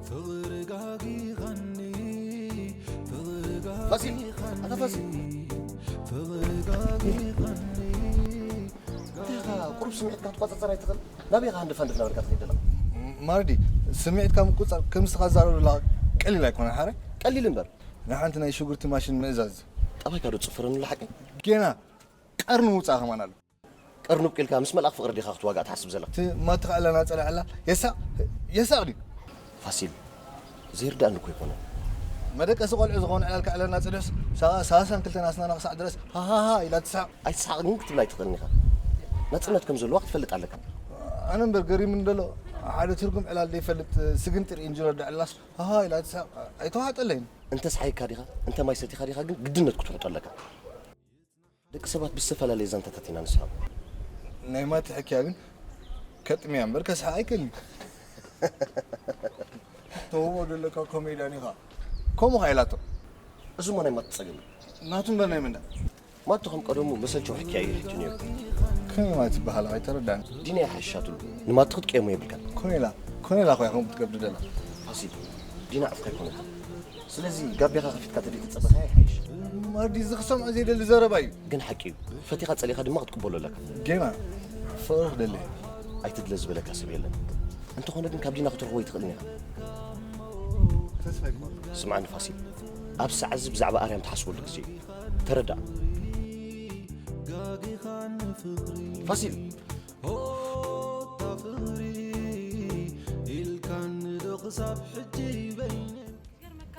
ተረጋጊኻኒ ፋሲል፣ ኣታ ፋሲል። ተረጋጊኻኒ እንታይ ኢኻ ቁሩብ ስምዒትካ ክትቆጻጸር ኣይትኽእል? ናበይ ኢኻ ሃንደፍ ሃንደፍ እናበልካ ትኸይድ ዘለኻ? ማርዲ፣ ስምዒትካ ምቁጻር ከም ንስኻ ዝዛረብ ዘለኻ ቀሊል ኣይኮነን ሓራይ። ቀሊል እምበር። ንሓንቲ ናይ ሽጉርቲ ማሽን ምእዛዝ። ጠባይካ ዶ ጽፍረኒ ኣሎ ሓቀይ? ጌና ቀርኒ ውጻእ ከማን ኣሎ። ቀርኒ ኣብቂልካ ምስ መልኣኽ ፍቕሪ ዲኻ ክትዋጋእ ትሓስብ ዘለኻ? እቲ ማትኻ ዕላና ጸሊዐላ የሳቕ የሳቕ ድዩ? ፋሲል፣ ዘይርዳእኒ እኮ ኣይኮነን። መደቀሲ ቆልዑ ዝኾነ ዕላልካ ዕላልና ጸሊዑስ፣ ሰላሳን ክልተን ኣስናና ክሳዕ ድረስ ሃሃሃ ኢላ ትስሓቕ። ኣይትስሓቕ ግን ክትብል ኣይትኽእልን ኢኻ። ናጽነት ከም ዘለዋ ክትፈልጥ ኣለካ። ኣነ እምበር ገሪሙኒ ዘሎ፣ ሓደ ትርጉም ዕላል ዘይፈልጥ ስግንጢር ኢንጅነር ደዕላስ ሃሃ ኢላ ትስሓቕ ኣይተዋሕጠለይን። እንተ ስሓይካ ዲኻ፣ እንተ ማይ ሰቲኻ ዲኻ ግን ግድነት ክትውሕጦ ኣለካ። ደቂ ሰባት ብዝተፈላለየ ዛንታታት ኢና ንስሓቕ። ናይ ማቲ ሕክያ ግን ከጥምያ እምበር ከስሓ ኣይክእልን። ተውቦ ዘለካ ኮሜድያን ኢኻ። ከምኡ ኸ ኢላቶ። እዚ እሞ ናይ ማቲ ጸገም እዩ። ናቱ እምበር ናይ ምንዳ? ማቲ ከም ቀደሙ መሰልቸው ሕክያ እዩ ሕጂ ነይሩ። ከመይ ማለት ይበሃል ኣይተረዳን። ዲና ይሓሻትሉ ንማቲ ክትቀየሙ የብልካን። ኮኔላ ኮኔላ ኾያ ከም ክትገብር ደላ። ፋሲል፣ ዲና ዕፍካ ኣይኮነትን። ስለዚ ጋቢኻ ከፊትካ ተደይ ተጸበኻ ይሓይሽ። ማዲ እዚ ክሰምዖ ዘይደሊ ዘረባ እዩ። ግን ሓቂ እዩ። ፈቲኻ ጸሊኻ ድማ ክትቅበሎ ኣለካ። ጌና ፍቕሪ ክደሊ እየ። ኣይትድለ ዝበለካ ሰብ የለን። እንተኾነ ግን ካብ ዲና ክትረኽቦ ኣይትኽእልን ኢኻ። ተስፋ ይቆርጥ። ስምዓኒ ፋሲል፣ ኣብ ሰዓት እዚ ብዛዕባ ኣርያም ትሓስበሉ ግዜ እዩ። ተረዳእ። ፋሲል፣ ሆታ ፍቕሪ ኢልካኒ ዶ ክሳብ ሕጂ በይነ ገርመካ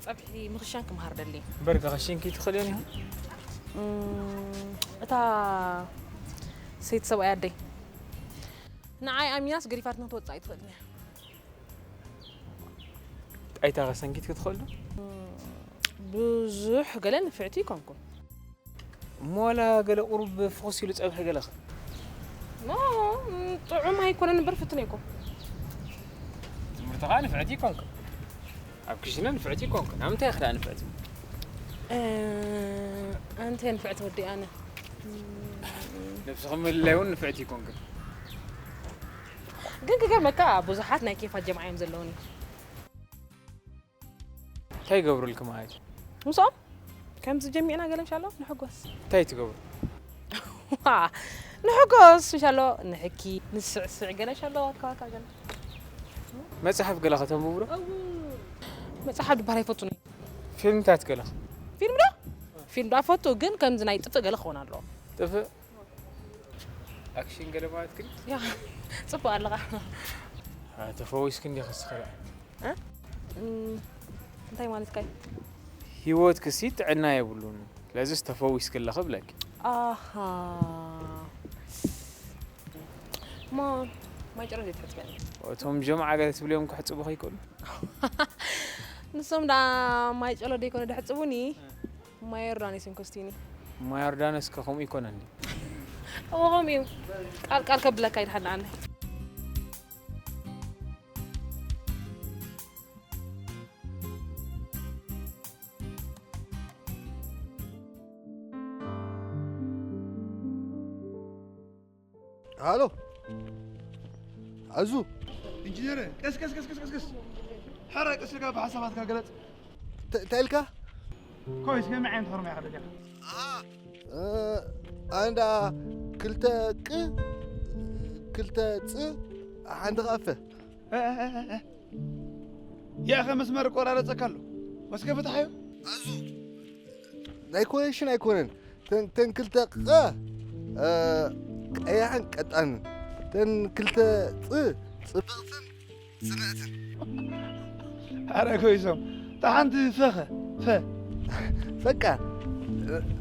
ጸብሒ ምኽሻን ክምሃር ደሊ እምበር ከኸሽን ከይትኽእልዮን ኢኻ እታ ሰይቲ ሰብኣይ ኣደይ ንዓይ ኣሚናስ ገሪፋትና ክትወፅእ ኣይትኽእልን እያ ጣይታ ከሰንኪት ክትኽእሉ ብዙሕ ገለ ንፍዕቲ ይኮንኩን እሞ ዋላ ገለ ቁሩብ ፍኹስ ኢሉ ጸብሒ ገለኸ ኖ ጥዑም ኣይኮነን እምበር ፍትን እኮ ትምህርትኻ ንፍዕቲ ይኮንኩ ኣብ ክሽነ ንፍዕቲ ይኮንኩ ኣብ ምንታይ ክዳ ንፍዕቲ ኣንተ ንፍዕቲ ወዲ ኣነ ነብስኺ ምልላይ እውን ንፍዕቲ ይኮንኩ ግን ክገርመካ ብዙሓት ናይ ኬፋት ጀምዓ እዮም ዘለውኒ እንታይ ይገብሩልኪ ማለት እዩ ምስኦም ከምዚ ጀሚዕና ገለ ምሻሎ ንሕጎስ እንታይ ትገብሩ ንሕጎስ ምሻሎ ንሕኪ ንስዕስዕ ገለ ምሻሎ ኣካባካ ገለ መፅሓፍ ገለ ከተንብቡ ዶ መፅሓፍ ድባር ኣይፈቱን እዩ ፊልምታት ገለ ፊልም ዶ ፊልም ዶ ኣፈቱ ግን ከምዚ ናይ ጥፍእ ገለ ክኸውን ኣለዎ ጥፍእ ኣክሽን ገለ ማለት ግን ያ ፅቡቅ ኣለኻ ተፈዊስክ እንዲ ክስኸ እንታይ ማለትካ እዩ ህይወት ክሲ ጥዕና የብሉን ስለዚስ ተፈዊስክ ኣለኽ ብለኪ ኣሃ ማ ማይ ጨረር ዘይትሕፅበኒ እቶም ጀምዓ ገለ ትብልዮም ክሕፅቡ ከይክእሉ ንሶም ዳ ማይ ጨሎ ደይኮነ ድሕፅቡኒ ማይ ዮርዳኖስ እዮም ከስትዩኒ ማይ ዮርዳኖስ ከ ከምኡ ይኮነ እንዲ እዎ ከምኡ እዩ ቃል ቃል ከብለካ ይድሓናኣኒ ሃሎ ኣዙ ኢንጂነር ቀስ ቀስ ቀስ ቀስ ቀስ ሓራ ቀስ ኢልካ ብሓሳባትካ ገለጽ እንታይ ኢልካ ኮይስ ከመይ ዓይነት ሕርማ ኢኻ ደሊኻ ኣንዳ ክልተ ቅ ክልተ ፅ ሓንቲ ቃፈ ያኸ መስመር ቆራረጸካ ኣሎ ወስከ ፍትሓዮ ኣዙ ናይ ኮነሽን ኣይኮነን ተን ክልተ ቐ ቀያሕን ቀጣንን ተን ክልተ ፅ ፅብቕትን ፅንዕትን ኣረ ኮይሶም ተሓንቲ ፈኸ ፈ በቃ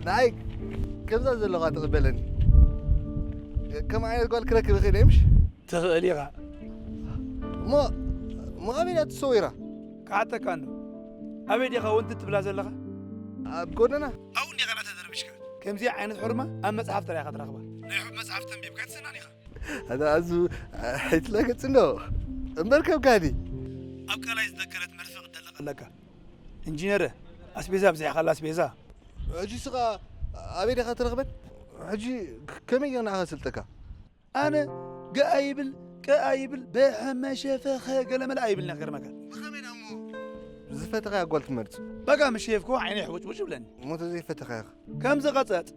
ንዓይ ከምዛ ዘለኻ ትቕበለኒ ከም ዓይነት ጓል ክረክብ እኽእል ምሽ ትኽእል ኢኻ እሞ እሞ ኣበይ እያ ትሰዊራ ክሓተካ እንዶ ኣበይ ዲኻ ወንቲ ትብላ ዘለኻ ኣብ ጎደና ኣብኡ እንዲኻ ተደርቢሽካ ከምዚ ዓይነት ሕርማ ኣብ መጽሓፍ ጥራይ ኢኻ ትረኽባ ናይ ሕብ መጽሓፍ ተንቢብካ ትስእናን ኢኻ ኣታ ኣዙ ኣይትላገጽ እንዶ እምበር ከም ካዲ ኣብ ቃላይ ዝደከረት መርፍቕ ደለቕ ኣለካ ኢንጂነር ኣስቤዛ ኣብዚሕካላ ኣስቤዛ ሕጂ ስኻ ኣበይ ዲኻ ትረኽበን ሕጂ ከመይ ገና ከስልጠካ ኣነ ገኣ ይብል ከኣ ይብል ብሐመሸፈኸ ገለመለ ኣይብልና ክገርመካ። ብኸመይ ደሞ ዝፈተኻ ጓል ትመርጽ? በቃ ምሽ የፍኮ ዓይነ ሕቡጭቡጭ ይብለኒ። ሞተ ዘይፈተኻ ኢኻ። ከም ዝቐጸጽ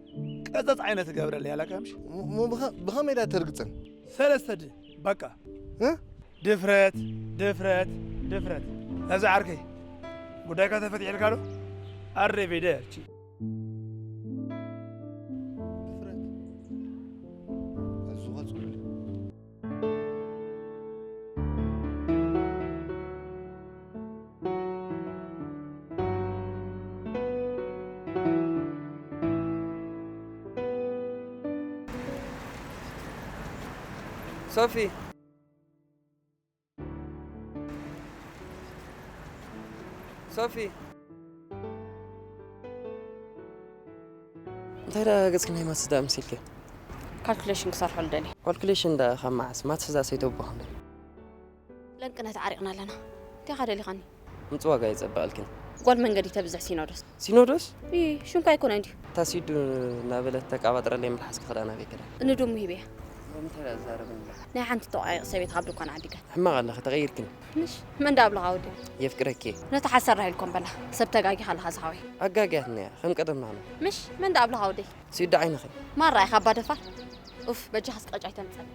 ቀጸጽ ዓይነት ትገብረለይ ኣላ ከምሽ። ሞ ብኸ- ብኸመይ ዳ ተርግጸን? ሰለስተ ድ በቃ። እ? ድፍረት ድፍረት ድፍረት። ነዛ ዓርከይ ጉዳይካ ተፈትሒልካ ዶ? ኣሬቬደርቺ። ድፍረት። ኣዝኻ ጽሉል። ሶፊ። ሶፊ። እንታይ ደኣ ገጽኪ ናይ ማትስ ደኣ መሲልኪ? ካልኩሌሽን ክሰርሐሉ ደልየ። ካልኩሌሽን ደኣ ካብ መዓስ? ማትስ ደኣ ሰይተቦኹም ደኣ። ለንቅነት ዓሪቕና ኣለና። እንታይ ኢኻ ደሊኻኒ? ምጽ ዋጋ የጸብቐልክን። ጓል መንገዲ ተብዝሕ ሲኖዶስ። ሲኖዶስ? ኢ፣ ሽምካ ኣይኮነን ድዩ? እታ ሲዱ እናበለት ተቃባጥረለይ መልሓስኪ ክዳ ናበይ ከዳ? ንድሙ ሂበያ። ሎሚ እንታይ ደኣ ዝዛረብን ኣሎ? ናይ ሓንቲ ተቋይቕ ሰበይቲ ካብ ድኳን ዓዲጋ። ሕማቕ ኣለኺ፣ ተቐይርክን። ምሽ? መን ደኣ ኣብልኻ ወደይ? የፍቅረኪ። ነታ ሓሰር ራሄል ኮን በላ። ሰብ ተጋጊኻ ኣለኻ ዝሓወይ። ኣጋግያትኒ እያ፣ ከም ቀደምና ኸነ። ምሽ? መን ደኣ ኣብልኻ ወደይ? ሲዱ ዓይንኺ። ማራ ኢኻ ኣባ ደፋር። ኡፍ፣ በጃኻስ ቀጫ ኣይተምጸኒ።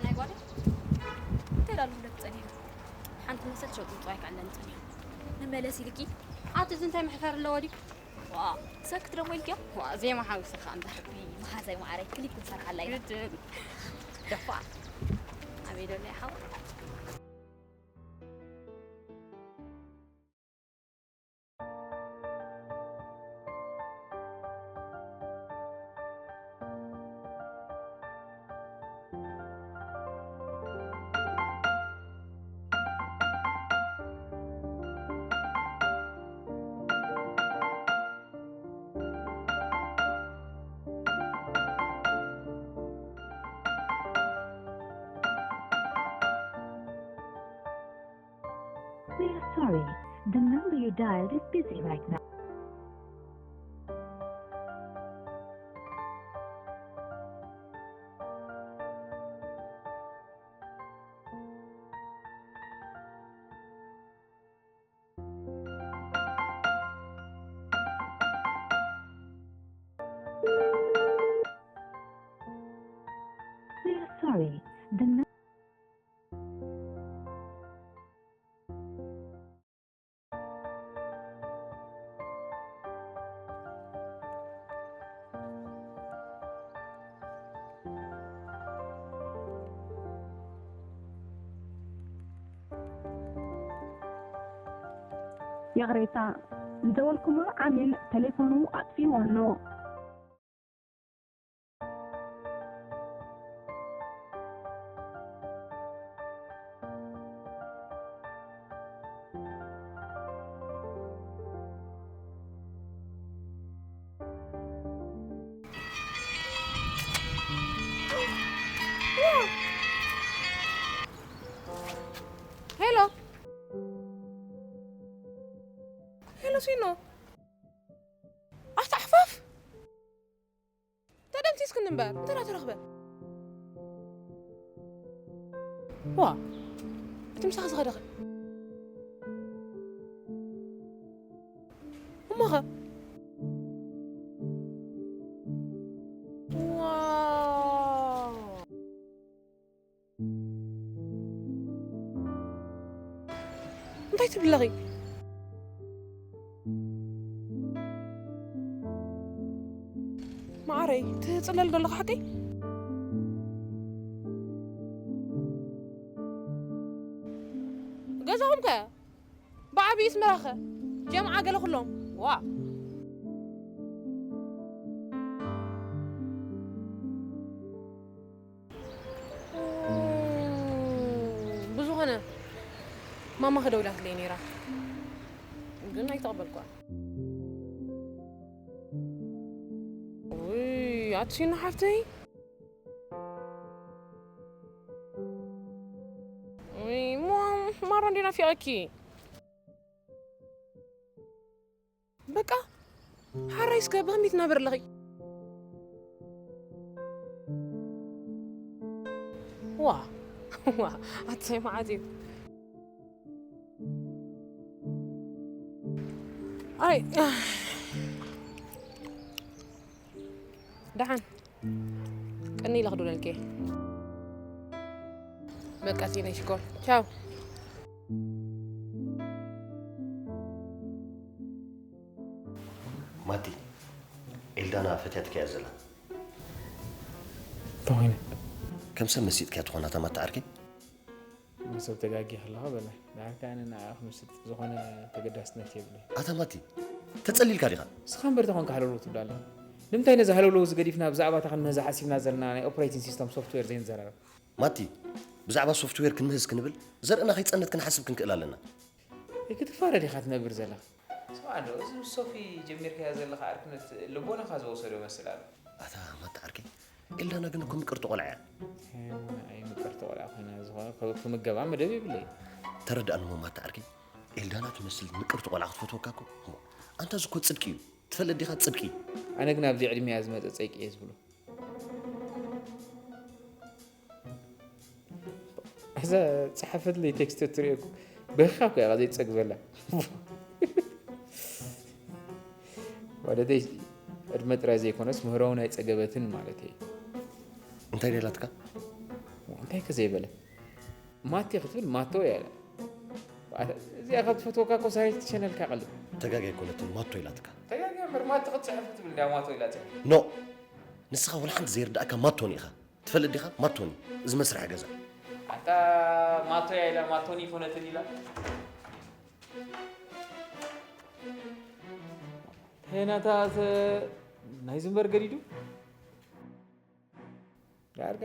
ናይ ጓለይ እንታይ ዳሉ እንደት ጸኒሑ ሓንቲ መሰል ሸውጥ ምጽዋይ ካለን ጸኒሑ ንመለስ ኢልኪ ኣቲ እዚ እንታይ መሕፈር ኣለዎ ድዩ? ዋ ሰክት ደሞ ኢልኪ ዋ ዜማ ሓዊስኻ እምበር። መሓዛይ ማዕረይ ክሊፕ ክንሰርሓላ ኢና። ግድን። ደፋ ኣበይ ደሎ ይሓው። We are sorry. The number you dialed is busy right now. We are sorry. The nu- ይቕሬታ፣ ዝደወልኩሞ ዓሚል ተሌፎኑ ኣጥፊእዎ ኣሎ። ሄሎ ሄሎ፣ ሲኖ ኣታ ሓፋፍ ተደምሲስክኒ እምበር እንተ ተረኽበ። ዋ እቲ ምሳኺ ዝኸደኸ እሞኸ? ዋው እንታይ ትብለኺ? መዓረይ ትጽለል ዶ ኣለኻ ሓቀይ? ገዛኹም ከ ብዓብዪ ስመራኸ ጀምዓ ገለ ኩሎም ዋ ብዝኾነ ማማ ከደውላትለይ ነይራ ግን ኣይተቐበልኳን። ውይ ኣቲ ሲኖ ሓፍተይ ውይ እሞ ማራ እንዲ ናፊቐኪ። በቃ ሓራይ እስከ ብኸመይ ትናበር ኣለኺ? ዋ ዋ ኣታይ መዓት እዩ። ኣይ ደሓን ቅኒ ኢለ ክድውለልኪ እየ። በቃ ሲነይ ሽኮር ቻው። ማቲ፣ ኤልዳና ፈትያትካ እያ ዘላ። እንተኾይነ ከም ሰብ መሲጥካ ትኾና እታ ማቲ ዓርከይ። ንሰብ ተጋጊ ከለኻ በለ ንዓካ ኣነ ንዓ ክምስጥ ዝኾነ ተገዳስነት የብለይ። ኣታ ማቲ፣ ተጸሊልካ ዲኻ? ንስኻ እምበር ተኾንካ ሃለውለው ትብል ኣለኻ። ንምንታይ ነዚ ሃለውለው እዚ ገዲፍና ብዛዕባ እታ ክንመዛ ሓሲብና ዘለና ናይ ኦፕሬቲንግ ሲስተም ሶፍትዌር ዘይንዘራረብ? ማቲ፣ ብዛዕባ ሶፍትዌር ክንምህዝ ክንብል ዘርእና ከይጸነት ክንሓስብ ክንክእል ኣለና። ኣይክትፋረድ ኢኻ ትነብር ዘለኻ። ስማዕ እንዶ እዚ ምስ ሶፊ ጀሚርካዮ ዘለኻ ዕርክነት ልቦናኻ ዝወሰዶ መስል ኣሎ። ኣታ ማቲ ዓርከይ፣ ኤልዳና ግን እኮ ምቅርቲ ቆልዓ እያ። ኣይ ምቅርቲ ቆልዓ ኮይና ዝኾነ ክምገባ መደብ የብለይ። ተረድኣኒ እሞ ማቲ ዓርከይ፣ ኤልዳና ትመስል ምቅርቲ ቆልዓ ክትፈትወካ እኮ። እሞ ኣንታ እዚ እኮ ጽድቂ እዩ። ትፈልጥ ዲኻ ጽድቂ? ኣነ ግን ኣብዚ ዕድመያ ዝመጸ ጸይቂ እየ ዝብሎ። እዛ ዝጸሓፈትለይ ቴክስት እትርእዮ እኮ በኻ እኮ እያ ዘይትጸግበላ። ማለተይ ዕድመ ጥራይ ዘይኮነስ ምህሮ እውን ኣይጸገበትን ማለተይ። እንታይ ደላትካ? እንታይ ከ ዘይበለ ማቴ ክትብል ማቶ እያ ኢላ። እዚኣ ካብ ትፈትወካ እኮ ሳይት ሸነልካ ቀልብ። ተጋጊ ኣይኮነትን ማቶ ኢላትካ። ተጋጊ እምበር ማቶ ክትጽሕፍ ክትብል እንድያ ማቶ ኢላ ጽሕፍ። ኖ ንስኻ ወላ ሓንቲ ዘይርዳእካ ማቶኒ ኢኻ። ትፈልጥ ዲኻ ማቶኒ እዚ መስርሒ ገዛ። ኣታ ማቶያ ኢላ ማቶኒ ይኮነትን ኢላ። ሄናታት ናይ ዝንበር ገዲዱ ዳርጋ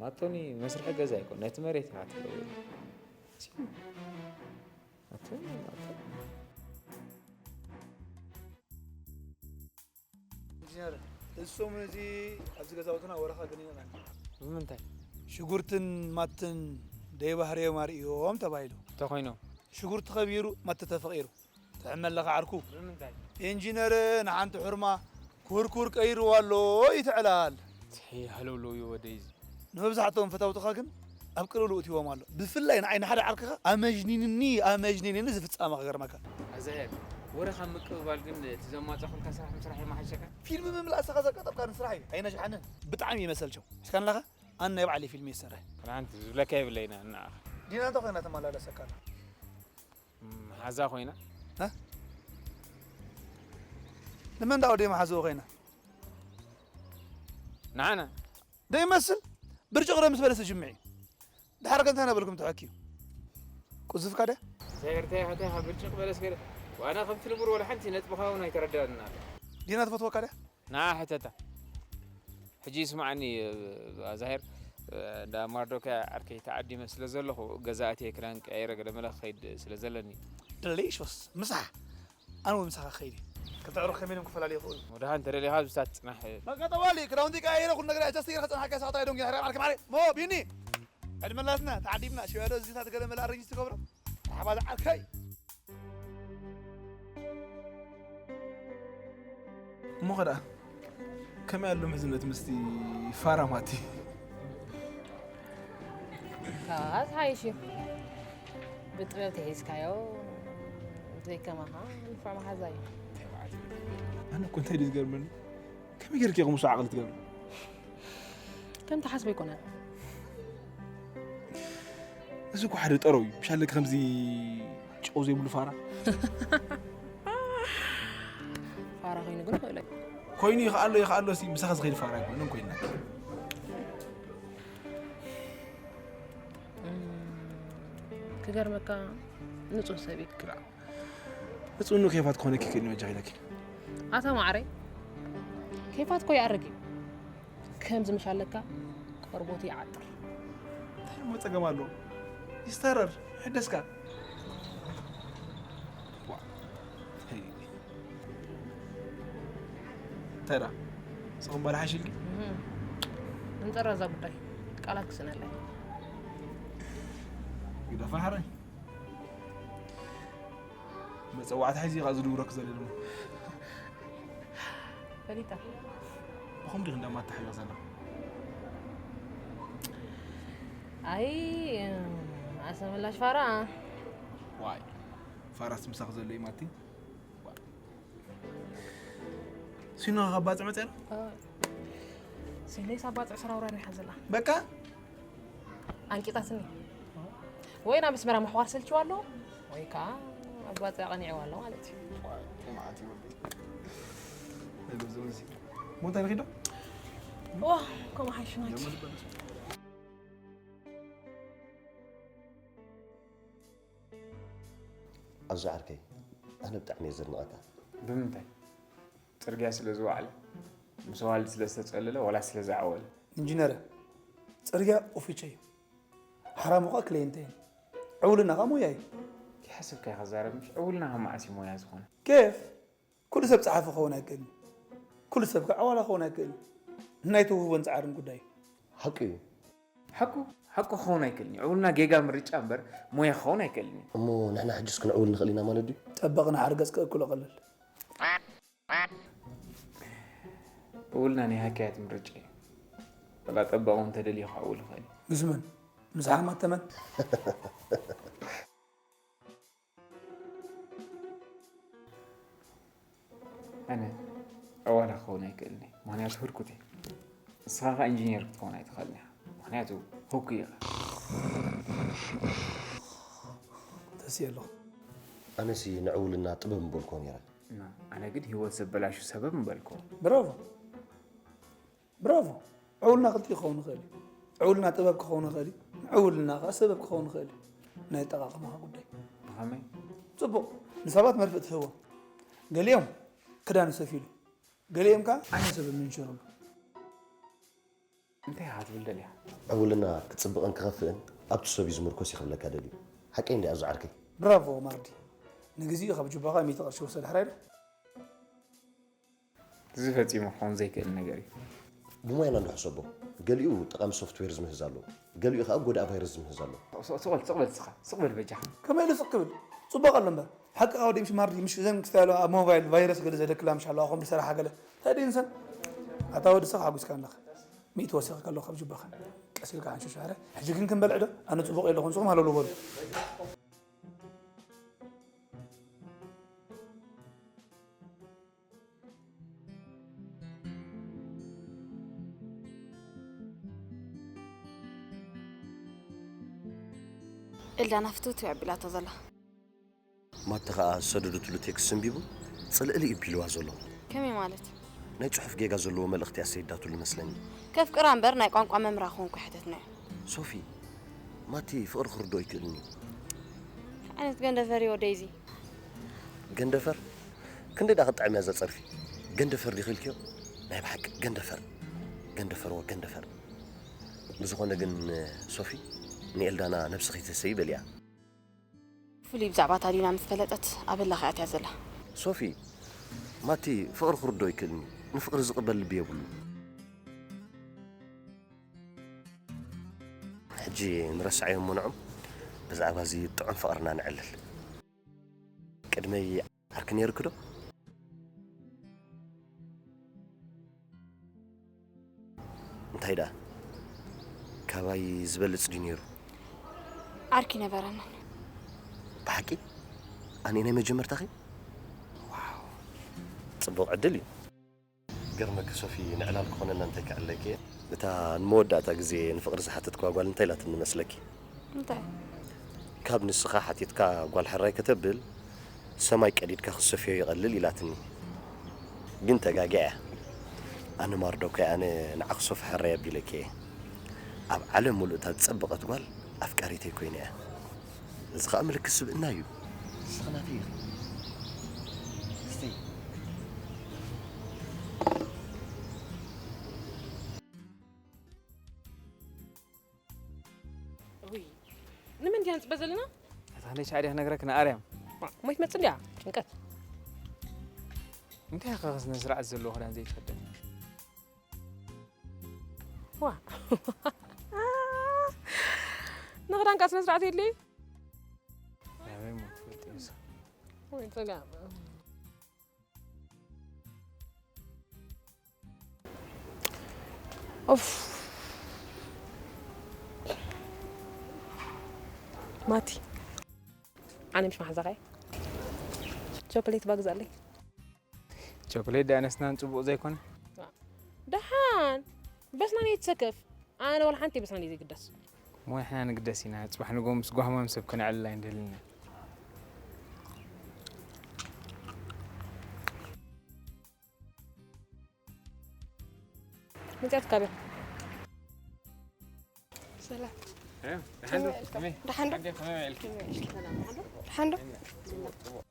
ማቶኒ መስርሒ ገዛ ይኮን ነቲ መሬት ኢኻ ትለውጥ። ማቶኒ ማቶኒ ኢንጂነር፣ እዚ ሰሙን እዚ ኣብዚ ገዛውትና ወረኻ ገኒንና ኢና። ብምንታይ? ሽጉርትን ማትን ደይባህርዮም ኣርእዮም ተባሂሉ። እንተ ኾይኑ? ሽጉርቲ ከቢሩ፣ ማቲ ተፈቒሩ። ትሕመለኻ ዓርኩ። ብምንታይ? ኢንጂነር ንሓንቲ ሑርማ ኩርኩር ቀይርዋ ኣሎ ይትዕላል። ትሒ ሃለውለው እዩ ወደይ እዚ። ንመብዛሕትኦም ፈታውትኻ ግን ኣብ ቅልውልው እትይዎም ኣሎ። ብፍላይ ንዓይ ንሓደ ዓርክኻ ኣመጅኒንኒ ኣመጅኒንኒ እዚ ፍጻመ ክገርመካ። ኣዛሄር ወረ ካብ ምቅብባል ግን እቲ ዘማጻኹልካ ስራሕ ምስራሕ ይመሓሸካ። ፊልም ምምላእ ንስኻ ዘቃጠልካኒ ስራሕ እዩ ኣይነጅሓንን። ብጣዕሚ እዩ መሰልቸው። እስካ ንላኻ ኣነ ናይ ባዕለይ ፊልም እየ ዝሰርሕ። ክዳንቲ ዝብለካ የብለይና ንዓኻ። ዲና እንታይ ኮይና ትመላለሰካ ኣላ? መሓዛ ኮይና። ንመን ዳ ወደይ መሓዝኡ ኮይና? ንዓና ደይመስል ብርጭቕ ዶ ምስ በለስ ትጅምዒ? ድሓር ከ እንታይ ነበልኩም ተሐኪዩ? ቁዝፍካ ድያ? እንታይ እንታይ እንታይ ካብ ብርጭቕ በለስ ገለ ዋና ከምቲ ንቡር ወላ ሓንቲ ነጥብኻ እውን ኣይተረዳእና ኣሎ። ዲና ትፈትወካ ድያ? ንዓ ሕተታ። ሕጂ ይስማዓኒ ዛሄር እንዳ ማርዶካ ዓርከይ ተዓዲመ ስለ ዘለኹ ገዛ ኣትየ ክዳን ቀያይረ ገለ መለ ክኸይድ ስለ ዘለኒ። ደሊሽስ ምሳሕ ኣነ እውን ምሳኻ ክኸይድ እየ። ክልተ ዕሩኽ ከመይ ኢሎም ክፈላለዩ ይኽእሉ? ወድሓን እንተደሊኻ ኣብዚ ትጽናሕ። በቃ ጠዋሊ ክዳውንቲ ቀያይረ ኩሉ ነገር ኣጀስት ኢለ ክጸንሓካ ሳታ ዶንጊ ሕራቕ ዓርኪ ማዕረይ ሞ ቢኒ ዕድመ ኣላትና ተዓዲምና ሽያዶ እዚታት ገለ መለ ኣረንጅ ትገብሮ ሓባዛ ዓርከይ እሞ ኸ ደኣ ከመይ ኣሎ ምሕዝነት ምስቲ ፋራ ማቲ? ካባኻ ዝሓይሽ እዩ። ብጥበብ ተሒዝካዮ ዘይከማኻ ንፉዕ መሓዛ እዩ። ኣነ እኮ እንታይ ድዩ ዝገርመኒ ከመይ ጌርኪ ኢኹም ምስ ዓቕሊ ትገብሪ? ከም ትሓስቦ ኣይኮነን። እዚ እኮ ሓደ ጠረው እዩ። ምሽ ኣለኪ ከምዚ ጨው ዘይብሉ ፋራ። ፋራ ኮይኑ ግን ይኽእሎ እዩ። ኮይኑ ይኽኣሎ ይኽኣሎ ሲ ምሳኻ ዝኸይድ ፋራ ኣይኮነን ኮይና። ክገርመካ ንጹህ ሰብ እዩ። ክላ ንጹህ ኬፋት ክኾነኪ ክእኒ ወጃኺ ኢለኪ። ኣታ ማዕረይ ኬፋት እኮ ይኣርግ እዩ። ከምዚ ምሽ ኣለካ ቆርቦቱ ይዓጥር። እንታይ እሞ ጸገም ኣለዎ? ይስተረር ሕደስካ። ዋ፣ ተይ። እንታይ ደኣ? ጽቕም በላ ሓሽ ኢልኪ? እህ፣ እንጸራ እዛ ጉዳይ ቃላት ክስእነለይ። ግደፋ ሓራይ። መጸዋዕታ ሒዙ እዩ ዝድውረክ ዘሎ ደሞ። ፈሊጣ። ብኸም ዲኽ እንዳማታሓዮ ዘላ። ኣይ ኣሰመላሽ ፋራ። ዋይ ፋራስ ምሳኽ ዘሎ እዩ ማቲ። ሲኖ ካብ ባጽዕ መጽያ። ሲሌስ ኣባጽዕ ስራውራ ይሓዘላ። በቃ ኣንቂጣትኒ። ወይ ናብ ኣስመራ ምሕዋር ሰልችዋ ኣሎ ወይ ከዓ ኣባጽዕ ቀኒዕዋ ኣሎ ማለት እዩ። ጥማዓት ይወዲ። ሞንታ ንኺዶ ዋ ከምኡ ሓይሽናች። ኣብዚ ዓርከይ ኣነ ብጣዕሚ እየ ዘድንቐካ። ብምንታይ? ፅርግያ ስለ ዝወዓለ ምስ ኣዋልድ ስለ ዝተፀለለ ዋላ ስለ ዝዓወለ? ኢንጂነረ፣ ፅርግያ ኦፊቸ እዩ። ሓራሙ ከዓ ክለየንተ እዩ። ዕውልና ከዓ ሞያ እዩ። ከይሓሰብካ ኢኻ ዛረብ ምሽ ዕውልና ካብ መዓስ እዩ ሞያ ዝኾነ? ኬፍ ኩሉ ሰብ ፀሓፊ ክኸውን ኣይክእልን። ኩሉ ሰብ ከዓ ዓዋላ ክኸውን ኣይክእልን። ናይ ተውህቦን ፃዕርን ጉዳይ እዩ። ሓቂ እዩ። ሓቁ ሓቁ ክኸውን ኣይክእልን እዩ። ዕውልና ጌጋ ምርጫ እምበር ሞያ ክኸውን ኣይክእልን እዩ። እሞ ንሕና ሕጅስ ክንዕውል ንኽእል ኢና ማለት ድዩ? ጠበቕና ሓርገፅ ክእክሎ ቀልል። ዕውልና ናይ ሃካያት ምርጫ እዩ። ወላ ጠበቕ እውን ተደልዩ ክዕውል ይኽእል እዩ። ምስ መን? ምስ ሓማት ተመን? ኣነ ዕዋላ ክኸውን ኣይክእልን እየ፣ ምኽንያቱ ህርኩት እየ። ንስኻ ኸዓ ኢንጂነር ክትኸውን ኣይትኽእልን ኢኻ፣ ምኽንያቱ ህኩይ ኢኻ። ተስየ ኣለኹ። ኣነሲ ንዕውልና ጥበብ ምበልኮ ነይረ። እና ኣነ ግን ህይወት ዘበላሹ ሰበብ ምበልኮ። ብራቮ ብራቮ። ዕውልና ክልቲኡ ክኸውን ይኽእል እዩ። ዕውልና ጥበብ ክኸውን ይኽእል እዩ። ዕውልና ከዓ ሰበብ ክኸውን ይኽእል እዩ። ናይ ኣጠቓቕማኻ ጉዳይ። ብኸመይ? ፅቡቕ። ንሰባት መርፍእ ትህቦም። ገሊኦም ክዳን ይሰፍዩሉ፣ ገሊኦም ከዓ ዓይኒ ሰብ የመንሽሩሉ። እንታይ ኢኻ ክትብል ደሊኻ? ዕውልና ክፅብቕን ክኸፍእን ኣብቲ ሰብ እዩ ዝምርኮስ እዩ ክብለካ ደልዩ። ሓቀይ እንዲ ኣዞ ዓርከይ። ብራቮ ማርዲ። ንግዚኡ ካብ ጁባኻ ሚእቲ ቅርሺ ውሰድ ሕራይ ዶ? እዚ ፈጺሙ ክኸውን ዘይክእል ነገር እዩ። ብሞያና ንሕሰቦ። ገሊኡ ጠቓሚ ሶፍትዌር ዝምህዝ ኣሎ፣ ገሊኡ ከዓ ጎዳኢ ቫይረስ ዝምህዝ ኣሎ። ስቕ በል ስቕ በል ስኻ ስቕ በል በጃኻ። ከመይ ኢሉ ስቕ ክብል? ፅቡቕ ኣሎ እምበር። ሓቅኻ ወዲ ምሽ ማርዲ፣ ምሽ ዘን ክስታይ ኣሎ ኣብ ሞባይል ቫይረስ ገለ ዘደክላ ምሽ ኣለዋ፣ ኮምፒ ሰራሓ ገለ። እንታይ ድዩ ንሰን? ኣታ ወዲ ሰብ ሓጒስካ ኣለኻ። ሚእቲ ወሲኽካ ኣለኹ ካብ ጁባኻ። ቀስ ኢልካ ሓንሸሽ ኣረ። ሕጂ ግን ክንበልዕ ዶ? ኣነ ፅቡቕ የለኹን፣ ንስኹም ሃለሉ በሉ። ኤልዳና ፍትውትው ኣቢላቶ ዘላ። ማቲ ኸኣ ዝሰደደትሉ ቴክስት ኣንቢቡ ጽልእልእ እዩ ቢልዋ ዘሎ። ከመይ ማለት? ናይ ጽሑፍ ጌጋ ዘለዎ መልእኽቲ እያ ሰዲዳትሉ መስለኒ። ከፍቅራ እምበር ናይ ቋንቋ መምህራ ክኾንኩ ኣይሓተትናዮን። ሶፊ፣ ማቲ ፍቕሪ ክርድኦ ኣይክእልን እዩ። እንታይ ዓይነት ገንደፈር እዩ ወደይ እዚ? ገንደፈር? ክንደይ ደኣ ክትጥዕም እያ እዛ ጸርፊ? ገንደፈር ዲኺ ኢልክዮ? ናይ ብሓቂ ገንደፈር። ገንደፈርዎ ገንደፈር። ብዝኾነ ግን ሶፊ፣ ንኤልዳና ነብስኺ ትህሰዪ በልያ። ፍሉይ ብዛዕባ ታዲና ምስ ፈለጠት ኣብ ህላኽ እያ ኣትያ ዘላ። ሶፊ፣ ማቲ ፍቕሪ ክርድኦ ኣይክእልን እዩ። ንፍቕሪ ዝቕበል ልቢ የብሉን። ሕጂ ንረስዓዮም ንዖም፣ ብዛዕባ እዚ ጥዑም ፍቕርና ነዕልል። ቅድመይ ዓርኪ ነይርኪ ዶ? እንታይ ደኣ? ካባይ ዝበልጽ ድዩ ነይሩ? ዓርኪ ነበረኒ። ብሓቂ? ኣነ ናይ መጀመርታኺ? ዋው! ጽቡቕ ዕድል እዩ። ገርመኪ ሶፊ፣ ንዕላል ክኾነና እንታይ ክዕለኪ እየ? እታ ንመወዳእታ ግዜ ንፍቕሪ ዝሓተትክዋ ጓል እንታይ ኢላትኒ መስለኪ? እንታይ? ካብ ንስኻ ሓቲትካ ጓል ሕራይ ከተብል፣ ሰማይ ቀዲድካ ክትሰፍዮ ይቐልል ኢላትኒ። ግን ተጋጊያ እያ። ኣነ ማርዶካይ፣ ኣነ ንዓኺ ሶፊ ሕራይ ኣቢለኪ እየ። ኣብ ዓለም ሙሉእ እታ ዝጸበቐት ጓል ኣፍቃሪተይ ኮይና እያ። እዚ ኸኣ ምልክት ስብእና እዩ። ንስኺ ናተይ ኢኺ። እስቲ። ውይ፣ ንመን ድያ ንፅበ ዘለና? እታ ክንደይ ሻዕ ድያ ክነግረክ ንኣርያም። ማ፣ እሞ ይትመፅእ እንድያ፣ ጭንቀት። እንታይ ኢኻ ስነ ስርዓት ዘለዎ ክዳን ዘይትኽደን? ዋ። ንኽዳንካ ስነ ስርዓት የድልይ? ኣበይ እሞ ትፈልጥ ንሳ? ወይ ጽጋም። ኡፍ። ማቲ፣ ኣነ ምሽ መሓዛኻ እየ። ቸኮሌት ባግዛለይ። ቸኮሌት ዳኣ ነስናን ጽቡቕ ዘይኮነ። ደሓን በስናን እየ ትሰከፍ። ኣነ ወላ ሓንቲ በስናን እየ ዘይግደስ። እሞ ንሕና ንግደስ ኢና። ጽባሕ ንግሆ ምስ ጓህማም ሰብ ክነዕልል ኣይንደልን ኢና። መጽያት ካበይ? ሰላም። እ፣ ደሓን ዶ? ከመይ ኢልካ? ከመይ? ደሓን ዶ? ሓንዴ ከመይ ኢልኪ? ደሓን ዶ? ጽቡቕ፣ ጽቡቕ።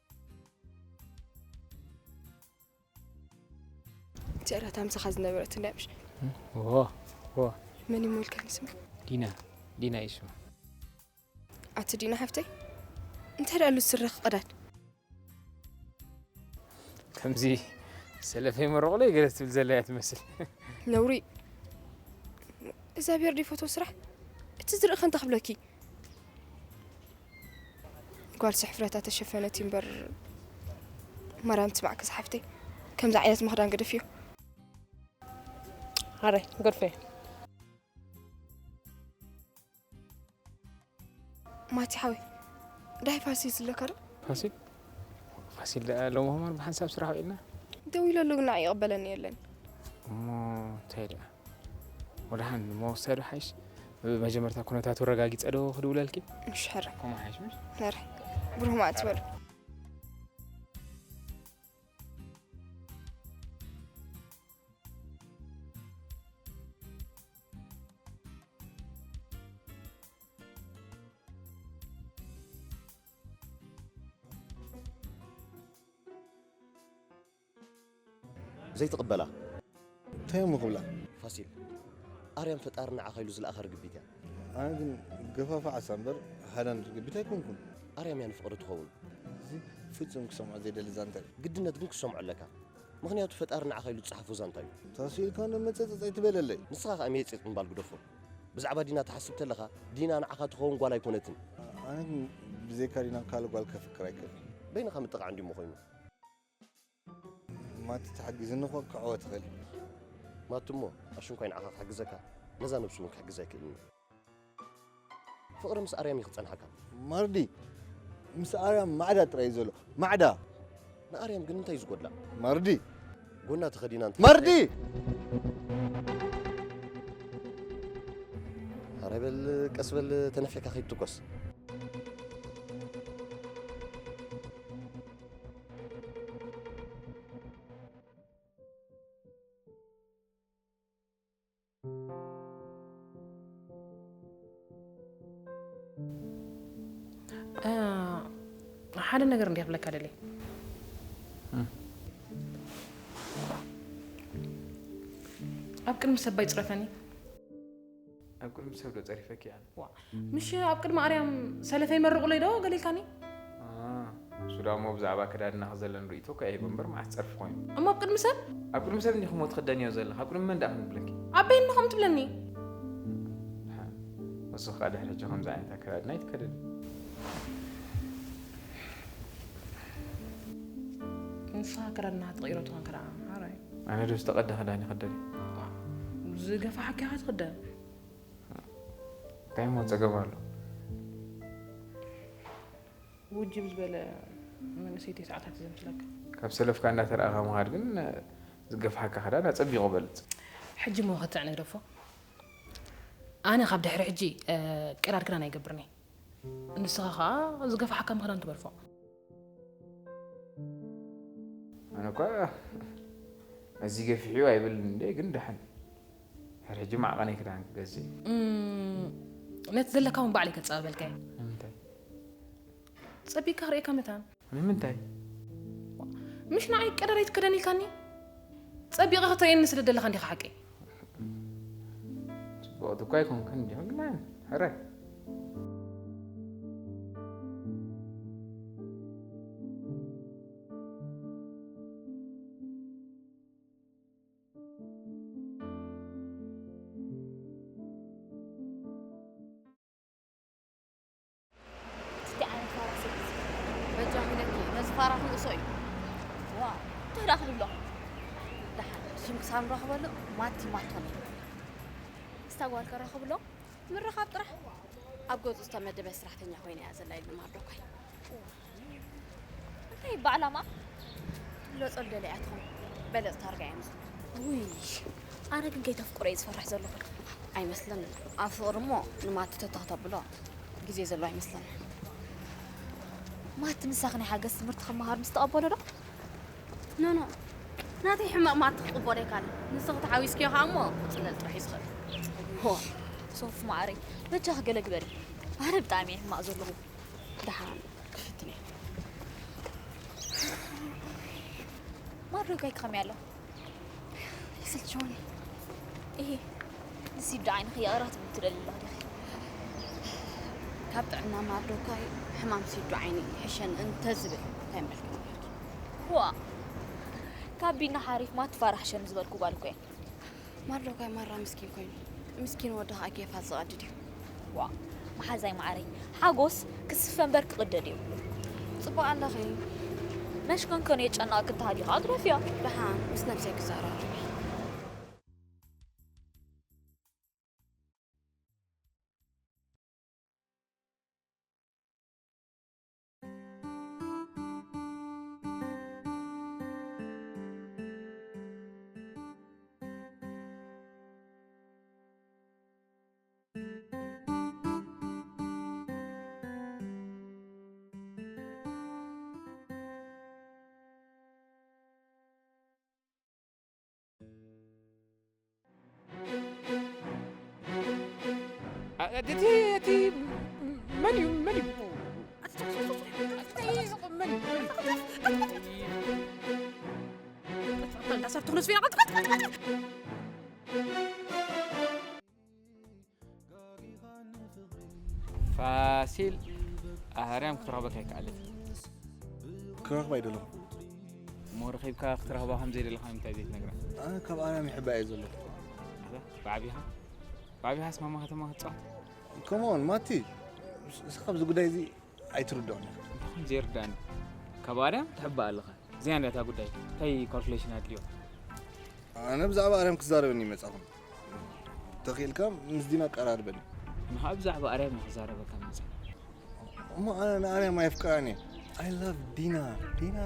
እቲ ዕረታ ምሳኻ ዝነበረት እንድያ ምሽ? እም፣ እዎ፣ እዎ። መን እዩ ሞልካኒ ስማ? ዲና፣ ዲና እዩ ስማ። ኣቲ ዲና ሓፍተይ፣ እንታይ ደኣ ኣሉ ስረኺ ቀዳድ? ከምዚ ሰለፈይ መረቑለይ ገለ ትብል ዘላ እያ ትመስል። ነውሪ። እዛ ቤርዲ ፎቶ ስራሕ፣ እቲ ዝርኢ ከንታ ክብለኪ። ጓልሲ ሕፍረታ ተሸፈነት እዩ እምበር፣ ማርያም ትስማዕኪ ዝሓፍተይ፣ ከምዚ ዓይነት ምኽዳን ግደፍዮ። ሃረይ፣ ገድፈዮ። ማቲ ሓወይ፣ ዳይ ፋሲል ዝለካ ዶ? ፋሲል? ፋሲል ደኣ ሎሚ ሆማር ብሓንሳብ ስራሕ ውዒልና? ደዊለሉ ግን ንዓይ ይቕበለኒ የለን። እሞ እንታይ ደኣ? ወድሓን እሞ ወሳዱ ሓይሽ? መጀመርታ ኩነታቱ ረጋጊጸ ዶ ክድውለልኪ? እሺ፣ ሕረ። ከምኡ ሓይሽ ምሽ? ሕረ። ብሩህ መዓልቲ በሉ። ዘይትቕበላ? እንታይ እሞ ክብላ? ፋሲል፣ ኣርያም ፈጣሪ ንዓኻ ኢሉ ዝለኣኻ ርግቢት እያ። ኣነ ግን ገፋፋ ዓሳ እምበር ሃላንድ ርግቢት ኣይኮንኩን። ኣርያም እያ ንፍቕሪ ትኸውን። እዚ ፍጹም ክሰምዖ ዘይደሊ ዛንታ እዩ። ግድነት ግን ክሰምዖ ኣለካ። ምኽንያቱ ፈጣሪ ንዓኻ ኢሉ ዝጸሓፎ ዛንታ እዩ። ተስኡ ኢልካ እንዶ መጸጸጽ ኣይትበለለይ። ንስኻ ከኣ መየጺጽ ምባል ግደፎ። ብዛዕባ ዲና ትሓስብ ተለኻ፣ ዲና ንዓኻ ትኸውን ጓል ኣይኮነትን። ኣነ ግን ብዘይካ ዲና ካልእ ጓል ከፍቅር ኣይክእልን። በይንኻ ምጥቓዕ እንድዩ እሞ ኮይኑ። ማቲ ተሓጊዝኒ እኮ ክዕወት እኽእል። ማቲ እሞ ኣሽንኳይ ንዓኻ ክሕግዘካ፣ ነዛ ነብሱ እውን ክሕግዛ ኣይክእልን እዩ። ፍቕሪ ምስ ኣርያም እዩ ክጸንሓካ። ማርዲ፣ ምስ ኣርያም ማዕዳ ጥራይ እዩ ዘሎ። ማዕዳ! ንኣርያም ግን እንታይ እዩ ዝጎድላ? ማርዲ! ጎና ተኸዲና እንተ ማርዲ! ኧረ በል ቀስ በል ተነፊሕካ ከይትትኮስ። እ፣ ሓደ ነገር እንድየ ክብለካ ደልየ። እም። ኣብ ቅድሚ ሰብ ኣይጽረፈኒ። ኣብ ቅድሚ ሰብ ዶ ጸሪፈኪ ኣነ? ዋ፣ ምሽ ኣብ ቅድሚ ኣርያም ሰለፈይ መርቑለይ ዶ ገለ ኢልካኒ? አ፣ እሱ ደኣ እሞ ብዛዕባ ኣከዳድናኺ ዘለኒ ርእይቶ ከ ይህብ እምበር መዓስ ጸርፊ ኮይኑ? እሞ ኣብ ቅድሚ ሰብ? ኣብ ቅድሚ ሰብ እንዲኺ እሞ ትኽደንዮ ዘለኺ፣ ኣብ ቅድሚ መን ደኣ ክንብለኪ? ኣበይ እንዲኹም ትብለኒ? ሓ፣ እሱ ኸኣ ድሕሪ ሕጂ ከምዚ ዓይነት ኣከዳድና ኣይትከደኒ። ንስኻ ኣከዳድናኻ ትቕይሮ ተኾንካ ደኣ፣ ሓራይ። ኣነ ዶ ዝተቐደ ኽዳን ይኽደን? ዝገፋሓካ ኢኻ ትኽደን። እንታይ እሞ ጸገም ኣሎ? ውጅብ ዝበለ መንእሰይ ተስዓታት እዩ ዘምስለካ። ካብ ሰለፍካ እንዳተረኣኻ ምኻድ ግን ዝገፍሓካ ክዳን ኣጸቢቑ በልጽ። ሕጂ እሞ ክትዕ ንግደፎ። ኣነ ካብ ድሕሪ ሕጂ፣ እ፣ ቀዳድ ክዳን ኣይገብርን እየ። ንስኻ ኸኣ ዝገፍሓካ ምኽዳን ትገድፎ። ኣነ እኳ እዚ ገፊሕዮ ኣይብልን እንደ ግን ደሓን። ድሕሪ ሕጂ ማዕቐነይ ክዳን ክገዝእ። እም፣ ነቲ ዘለካ እውን ባዕለይ ከጸባበልካ እየ። ንምንታይ? ጸቢቕካ ክርእየካ መታን። ንምንታይ? ምሽ ንዓይ ቀዳዳይ ትከደን ኢልካኒ? ጸቢቐ ክትርእየኒ ስለ ደለኻ እንዲኻ ሓቀይ። ጽቡቕቲ እኳ ኣይኮንክን እንዲኹ፣ ግን ሕራይ። እስቲ ኣነ ፋራ ሰብስ በጃ ሚለኪ ነዚ ፋራ ካብ ንረኽበሉ ማቲ ማቶኒ። ምስታ ጓል ከራኽብሎ ምርኻብ ጥራሕ። ኣብ ገዝኡ ዝተመደበ ስራሕተኛ ኮይነ እያ ዘላ ኢሉ ማርዶካይ። እንታይ ብዓላማ? ለጸል ደለ እያ ትኾን። በለጽ ታርጋ እያ ምስሉ። ውይ፣ ኣነ ግን ከይተፍቅሮ እየ ዝፈርሕ ዘለኹ። ኣይመስለንን። ኣብ ፍቕሪ እሞ ንማቲ ተተኽተብሎ ግዜ ዘሎ ኣይመስለንን። ማቲ ንሳኽ ናይ ሓገዝ ትምህርቲ ክመሃር ምስ ተቐበሎ ዶ? ኖ፣ ኖ። ናተይ ሕማቕ ማቲ ክቕበሎ ኣይካልን። ንስኺ ተሓዊስክዮ ኸኣ እሞ ክጽለል ጥራሕ እዩ ዝኽእል። ሆ፣ ሶፍ ማዕረይ፣ በጃኺ ገለ ግበሪ። ኣነ ብጣዕሚ እየ ሕማቕ ዘለኹ። ደሓን ክፍትን እየ። ማርዶካይ ከመይ ኣሎ? ይስልችውኒ። እሂ፣ ንሲዱ ዓይንኺ ይቕረ ትብል ትደሊ ኣለኺ ዲኺ? ካብ ጥዕና ማርዶካይ ሕማም ሲዱ ዓይኒ ይሕሸን እንተ ዝብል እንታይ መልክት ኣለኪ? ዋእ፣ ካብ ቢና ሓሪፍ ማቲ ፋራሕ ሸም ዝበልኩ ጓል እኮ እየ። ማርዶካይ ማራ ምስኪን ኮይኑ፣ ምስኪን ወዲ ኸኣ ኬፋት ዝቐድድ እዩ። ዋእ፣ መሓዛይ መዓረይ፣ ሓጎስ ክስፈ እምበር ክቕደድ የብሉን። ጽቡቕ ኣለኺ። መሽከንከን የጨነቐኪ እንተሃልዩ ኸኣ ግደፍዮ። ደሓን ምስ ነብሰይ ክዘራረብ እየ። እ-፣ እቲ፣ እቲ መን እዩ? መን እዩ? መን እዩ? መን እዩ? እንዳሰርቱ ክነሱ ኢና። ፋሲል ኣህርያም ክትረኽበካ ኣይከኣለት። ክረኽባ ኣይደለኹ። እሞ ረኺብካ ክትረኽባ ከም ዘይደለኻ ንምንታይ ዘይትነግራ? ኣነ ካብ ኣርያም ይሕባ እየ ዘለኹ። ኣታ፣ ብዓቢኻ? ብዓቢኻስ ማማ ከተማ ክትጻወት? ከመኦን ማቲ፣ ንስኻ ኣብዚ ጉዳይ እዚ ኣይትርድኦን ኢኻ። እንታይ ዘይርዳእኒ? ካብ ኣርያም ትሕባእ ኣለኻ። እዚኣ እንድያ እታ ጉዳይ። እንታይ ካልኩሌሽን ኣድልዮ? ኣነ ብዛዕባ ኣርያም ክዛረበኒ ይመጻኹም። ተኽኢልካ ምስ ዲና ኣቀራርበኒ። ንኻ ብዛዕባ ኣርያም እየ ክዛረበካ መጸ። እሞ ኣነ ንኣርያም ኣየፍቅራን እየ። I love ዲና፣ ዲና።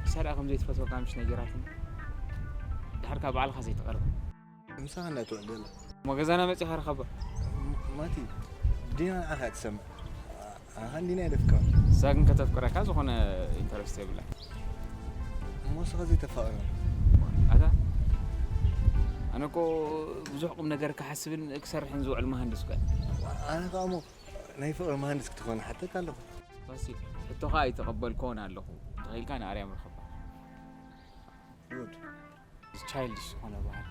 ክሳብ ደኣ ከም ዘይትፈትወካ ምሽ ነጊራትኒ። ድሓር ካብ ባዕልኻ ዘይትቐርባ። ምሳኻ እንዳ ትውዕል ዘላ። እሞ ገዛና መጺኻ ርኸባ። ም-፣ ማቲ፣ ዲና ንዓኻ እያ ትሰምዕ። ኣነ ኸኣ ንዲና እየ ዘፍቅራ። ንሳ ግን ከተፍቅረካ ዝኾነ ኢንተረስት የብላን። እሞ ንስኻ ዘይተፋቕራ? ኣታ፣ ኣነ እኮ ብዙሕ ቁም ነገር ክሓስብን ክሰርሕን ዝውዕል መሃንድስ እኮ እየ። ኣነ ኸኣ እሞ ናይ ፍቕሪ መሃንድስ ክትኾን ሓተካ ኣለኹ። ፋሲል፣ ሕቶኻ ኣይተቐበልኩዎን ኣለኹ። ተኺኢልካ ንኣርያም ርኸባ። ጉድ። ቻይልድሽ ዝኾነ ባህሪ።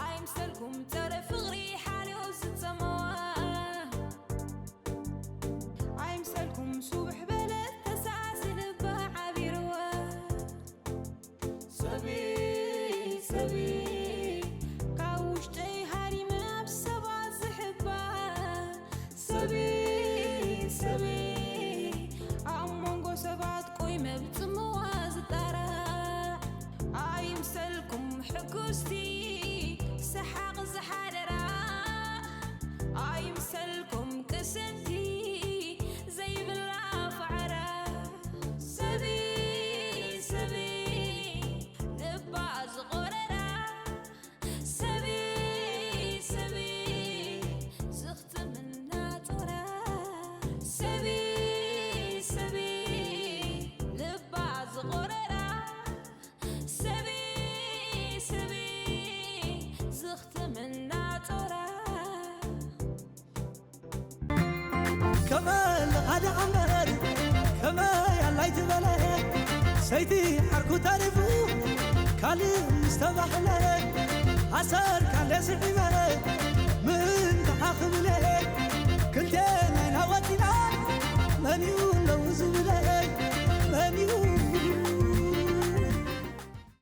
ኣይምሰልኩም ጸረ ፍቕሪ ሓልዮ ዝጸመዋ። ኣይምሰልኩም ሱብሕ በለት ተሳእሲ ልባ ዓቢርዋ። ሰበይ፣ ሰበይ፣ ካብ ውሽጠይ ሃሪመ ኣብ ሰባት ዝሕባእ። ሰበይ፣ ሰበይ፣ ኣብ መንጎ ሰባት ቆይመ ብጽምዋ ዝጣራዕ። ኣይምሰልኩም ሕጉስቲ ሰሓቕ ዝሓደራ። ኣይምሰልኩም ቅስንቲ ዘይብላ ፋዕራ። ሰበይ፣ ሰበይ፣ ልባ ዝቖረራ። ሰበይ፣ ሰበይ፣ ዝኽትምና ጾራ። ሰበይ፣ ሰበይ፣ ልባ ዝቖረራ። ሰበይ፣ ሰበይ፣ ዝኽትምና ጾራ። ከመ ለኻዲ ኣምበር ከመ ያላይ ትበለ ሰይቲ ዓርኩ ተሪፉ ካልእ ምስ ተባህለ ኣሰር ካለ ስዒበ ምን ተሓኽብለ ክልቴ